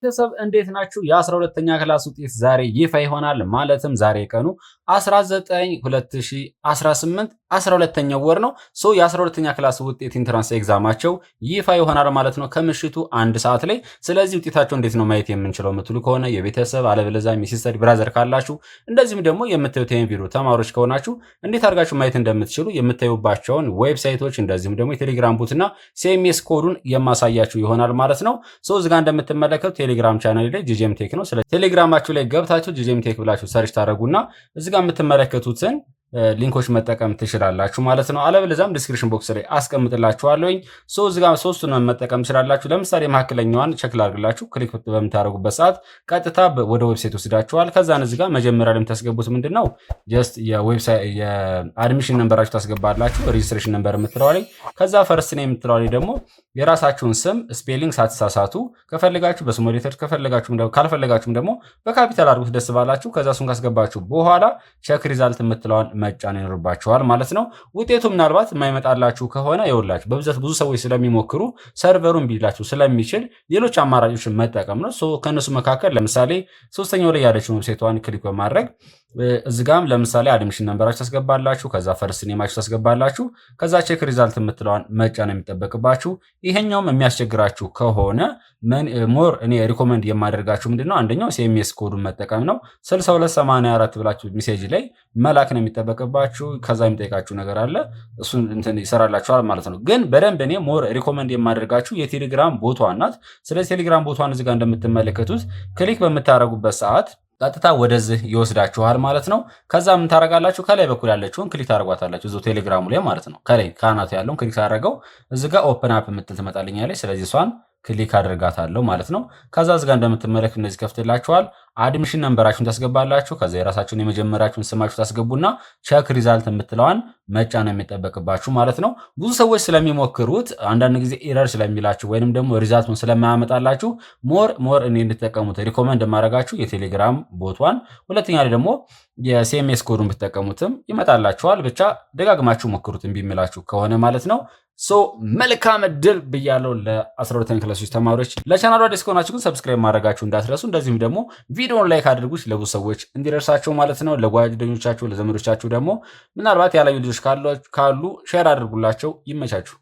ቤተሰብ እንዴት ናችሁ? የ12ኛ class ውጤት ዛሬ ይፋ ይሆናል። ማለትም ዛሬ ቀኑ 19 2018 12ኛው ወር ነው። So የ12ኛ class ውጤት entrance exam ኣቸው ይፋ ይሆናል ማለት ነው ከምሽቱ 1 ሰዓት ላይ። ስለዚህ ውጤታቸው እንዴት ነው ማየት የምንችለው የምትሉ ከሆነ የቤተሰብ አለበለዚያ sister brother ካላችሁ፣ እንደዚሁም ደግሞ የምታዩት ይህን ቪዲዮ ተማሪዎች ከሆናችሁ እንዴት አድርጋችሁ ማየት እንደምትችሉ የምታዩባቸውን website ኦች እንደዚሁም ደግሞ የቴሌግራም bot ና SMS code ኡን የማሳያችሁ ይሆናል ማለት ነው። So እዚጋ እንደምትመለከቱ ቴሌግራም ቻናል ላይ ጂጂኤም ቴክ ነው። ስለ ቴሌግራማችሁ ላይ ገብታችሁ ጂጂኤም ቴክ ብላችሁ search ታደረጉና እዚጋ የምትመለከቱትን link ኦች መጠቀም ትችላላችሁ ማለት ነው። አለበለዚያም description box ላይ አስቀምጥላችኋለሁኝ። So እዚህ ጋር ሶስቱን መጠቀም ትችላላችሁ። ለምሳሌ መካከለኛዋን check ላድርግላችሁ። Click በምታደርጉበት ሰዓት ቀጥታ ወደ website ወስዳችኋል። ከዛን እዚህ ጋር መጀመሪያ ላይ የምታስገቡት ምንድን ነው? Just የ website የ admission number ኣችሁ ታስገባላችሁ። Registration number የምትለዋ ላይ፣ ከዛ first name የምትለዋ ላይ ደግሞ የራሳችሁን ስም spelling ሳትሳሳቱ ከፈለጋችሁ በ small letter ከፈለጋችሁም ካልፈለጋችሁም ደግሞ በካፒታል አድርጉት ደስ ባላችሁ። ከዛ እሱን ካስገባችሁ በኋላ check result የምትለዋን መጫን ይኖርባችኋል ማለት ነው። ውጤቱ ምናልባት የማይመጣላችሁ ከሆነ ይኸውላችሁ በብዛት ብዙ ሰዎች ስለሚሞክሩ server ኡን ቢላችሁ ስለሚችል ሌሎች አማራጮችን መጠቀም ነው። ከእነሱ መካከል ለምሳሌ ሶስተኛው ላይ ያለችውን website ኧን click በማድረግ እዚጋም ለምሳሌ admission number ኣችሁ ታስገባላችሁ። ከዛ first name ኣችሁ ታስገባላችሁ። ከዛ check result የምትለዋን መጫን የሚጠበቅባችሁ። ይሄኛውም የሚያስቸግራችሁ ከሆነ more እኔ recommend የማደርጋችሁ ምንድነው፣ አንደኛው SMS code ኡን መጠቀም ነው። 6284 ብላችሁ message ላይ መላክ ነው የሚጠበቅባችሁ። ከዛ የሚጠይቃችሁ ነገር አለ፣ እሱን እንትን ይሰራላችኋል ማለት ነው። ግን በደንብ እኔ more recommend የማደርጋችሁ የቴሌግራም bot ኧን ናት። ስለዚህ ቴሌግራም bot ኧን እዚጋ እንደምትመለከቱት click በምታደርጉበት ሰዓት ቀጥታ ወደዚህ ይወስዳችኋል ማለት ነው። ከዛ ምን ታደርጋላችሁ? ከላይ በኩል ያለችውን click ታደርጓታላችሁ እዚሁ ቴሌግራሙ ላይ ማለት ነው። ከላይ ካናቱ ያለውን click ታደርገው እዚህ ጋር open app የምትል ትመጣልኛለች። ስለዚህ እሷን click አድርጋታለሁ ማለት ነው። ከዛ እዚህ ጋር እንደምትመለከቱ እንደዚህ ከፍትላችኋል። Admission number ኣችሁን ታስገባላችሁ። ከዛ የራሳችሁን የመጀመሪያችሁን ስማችሁ ታስገቡና check result የምትለዋን መጫን የሚጠበቅባችሁ ማለት ነው። ብዙ ሰዎች ስለሚሞክሩት አንዳንድ ጊዜ error ስለሚላችሁ ወይንም ደግሞ result ኡን ስለማያመጣላችሁ more እኔ እንድትጠቀሙት recommend የማደርጋችሁ የቴሌግራም bot ኧን፣ ሁለተኛ ላይ ደግሞ የ SMS code ኡን ብትጠቀሙትም ይመጣላችኋል። ብቻ ደጋግማችሁ ሞክሩት እምቢ የሚላችሁ ከሆነ ማለት ነው። So መልካም እድል ብያለሁ ለ12ኛ class ኦች ተማሪዎች። ለቻናሉ አዲስ ከሆናችሁ ግን subscribe ማድረጋችሁ እንዳትረሱ፣ እንደዚሁም ደግሞ ቪዲዮን like አድርጉት ለብዙ ሰዎች እንዲደርሳቸው ማለት ነው። ለጓደኞቻችሁ፣ ለዘመዶቻችሁ ደግሞ ምናልባት ያላዩ ልጆች ካሉ share አድርጉላቸው። ይመቻችሁ።